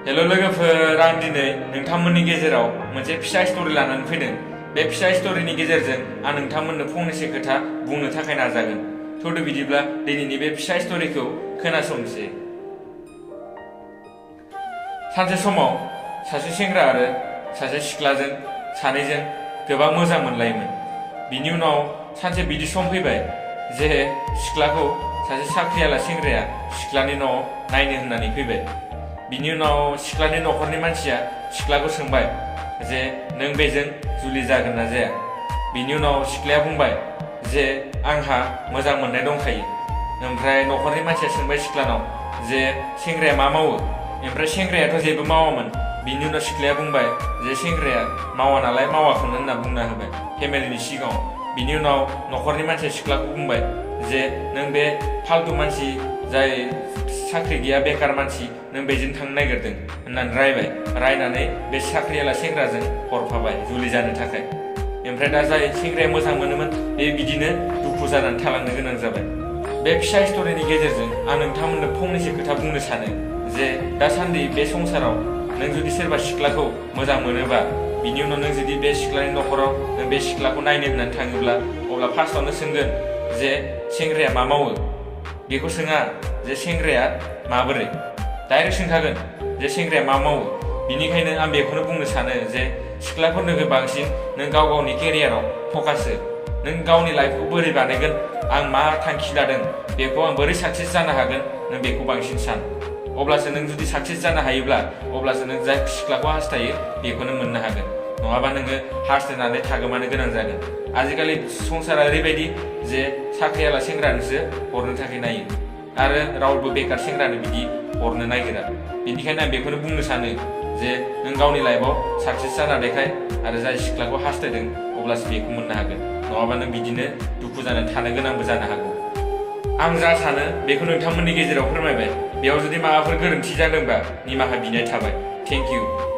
हेल' लोगोफोर, आं दिनै नोंथांमोननि गेजेराव मोनसे फिसा स्ट'रि लानानै फैदों। बे फिसा स्ट'रिनि गेजेरजों आं नोंथांमोननो फंनैसो खोथा बुंनो थाखाय नाजागोन। थौदो बिदिब्ला दिनैनि बे फिसा स्ट'रिखौ खोनासंनोसै। सानसे समाव सासे सेंग्रा आरो सासे सिख्लाजों सानैजों गोबां मोजां मोनलायोमोन। बिनि उनाव सानसे बिदि सम फैबाय जे सिख्लाखौ सासे साख्रियाला सेंग्राया सिख्लानि न'आव नायनो होननानै फैबाय। बिनि उनाव सिख्लानि न'खरनि मानसिया सिख्लाखौ सोंबाय जे नों बेजों जुलि जागोन ना जाया। बिनि उनाव सिख्लाया बुंबाय जे आंहा मोजां मोननाय दंखायो। ओमफ्राय न'खरनि मानसिया सोंबाय सिख्लानाव जे सेंग्राया मा मावो। ओमफ्राय सेंग्रायाथ' जेबो मावामोन। बिनि उनाव सिख्लाया बुंबाय जे सेंग्राया मावा नालाय मावाखौनो होनना बुंना होबाय फेमिलिनि सिगाङाव। बिनि उनाव न'खरनि मानसिया सिख्लाखौ बुंबाय जे नों बे फाल्तु मानसि, जाय साख्रि गैया बेकार मानसि, नों बेजों थांनो नागिरदों होननानै रायनानै बे साख्रियाला सेंग्राजों हरफाबाय जुलि जानो थाखाय। ओमफ्राय दा जाय सेंग्राया मोजां मोनोमोन बे बिदिनो दुखु जानानै थालांनो गोनां जाबाय। बे फिसा स्ट'रिनि गेजेरजों आं नोंथांमोननो फंनैसो खोथा बुंनो सानो जे दासान्दि बे संसाराव नों जुदि सोरबा सिख्लाखौ मोजां मोनोबा, बिनि उनाव नों जुदि बे सिख्लानि न'खराव नों बे सिख्लाखौ नायनो होननानै थाङोब्ला, अब्ला फार्स्टआवनो सोंगोन जे सेंग्राया मा मावो। बेखौ सोङा जे सेंग्राया माबोरै, डाइरेक्ट सोंखागोन जे सेंग्राया मा मावो। बिनिखायनो आं बेखौनो बुंनो सानो जे सिख्लाफोरनो बांसिन नों गाव गावनि केरियाराव फकास हो। नों गावनि लाइफखौ बोरै बानायगोन, आं मा थांखि लादों, बेखौ आं बोरै साक्सेस जानो हागोन, नों बेखौ बांसिन सान। अब्लासो नों जुदि साक्सेस जानो हायोब्ला अब्लासो नों जाय सिख्लाखौ हास्थायो बेखौनो मोननो हागोन। नङाबा नोङो हास्थायनानै थागोमानो गोनां जागोन। आजिखालि संसारा ओरैबायदि जे साख्रियाला सेंग्रानोसो हरनो थाखाय नायो आरो रावबो बेकार सेंग्रानो बिदि हरनो नागिरा। बेनिखायनो आं बेखौनो बुंनो सानो जे नों गावनि लाइफआव साक्सेस जाना देखाय आरो जाय सिख्लाखौ हास्थायदों अब्लासो बेखौ मोननो हागोन। नङाबा नों बिदिनो दुखु जानानै थानो गोनांबो जानो हागौ। आं जा सानो बेखौ नोंथांमोननि गेजेराव फोरमायबाय। बेयाव जुदि माबाफोर गोरोन्थि जादोंबा निमाहा बिनाय थाबाय। Thank you.